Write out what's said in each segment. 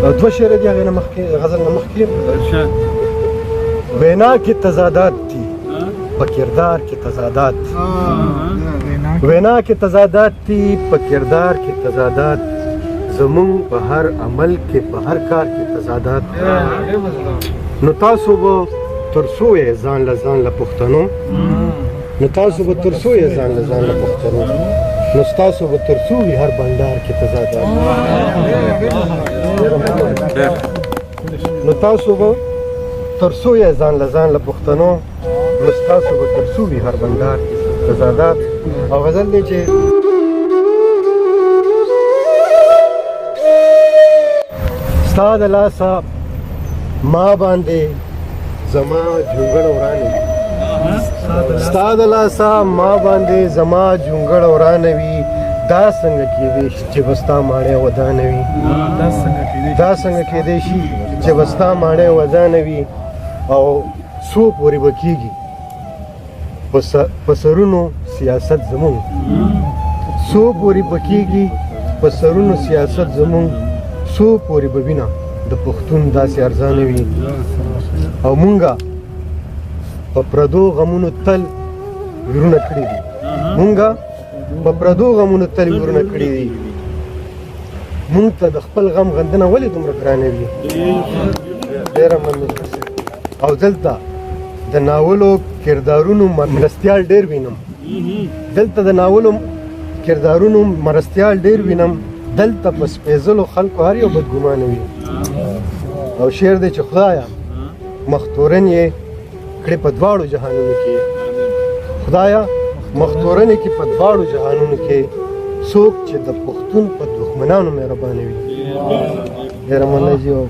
دوه شعره دي هغې نه مخکې، غزل نه مخکې. وینا کې تضادات دي، په کردار کې تضادات. وینا کې تضادات دي، په کردار کې تضادات. زمونږ په هر عمل کې، په هر کار کې تضادات. نو تاسو به تر څو یې ځان له ځان له پښتنو، نو تاسو به تر څو یې ځان له ځان له پښتنو، نو تاسو به تر څو وي هر بنډار کې تضادات. نو تاسو به تر څو یې ځان له ځان له پښتنو، نو تاسو به تر څو وي هر بنډار کې تضادات. او غزل دی چې ستا د لاسه ما باندې زما جونګړه ورانه وي، ستا د لاسه ما باندې زما جونګړه ورانه وي. دا څنګه کېدی شي چې به ستا ماڼۍ ودانه وي؟ دا څنګه کېدی شي چې به ستا ماڼۍ ودانه وي؟ او څو پورې به کېږي په سرونو سیاست زمونږ، څو پورې به کېږي په سرونو سیاست زمونږ، څو پورې به وینه د پښتون داسې ارزانه وي؟ او مونږه په پردو غمونو تل ویرونه کړي دي، مونږه په پردو غمونو تل ویرونه کړي دي. مونږ ته د خپل غم غندنه ولې دومره ګرانه وي؟ ډېره مننه. او دلته د ناولو کردارونو مرستیال ډېر وینم، دلته د ناولو کردارونو مرستیال ډېر وینم. دلته په سپېځلو خلکو هر یو بدګمانه وي. او شعر دی چې خدایا مختورن یې کړې په دواړو جهانونو کې، خدایا مختورن یې کې په دواړو جهانونو کې، څوک چې د پښتون په دښمنانو مهربانه وي. ډېره مننه جي. او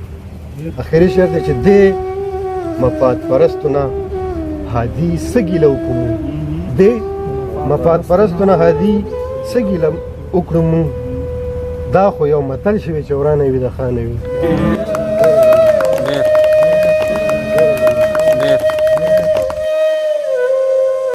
اخري شعر دی چې دې مفاد پرستو نه هادي څه ګیله وکړو، دې مفاد پرستو نه هادي څه ګیله وکړو مونږ، دا خو یو متل شوی چې ورانه وي د خانه وي.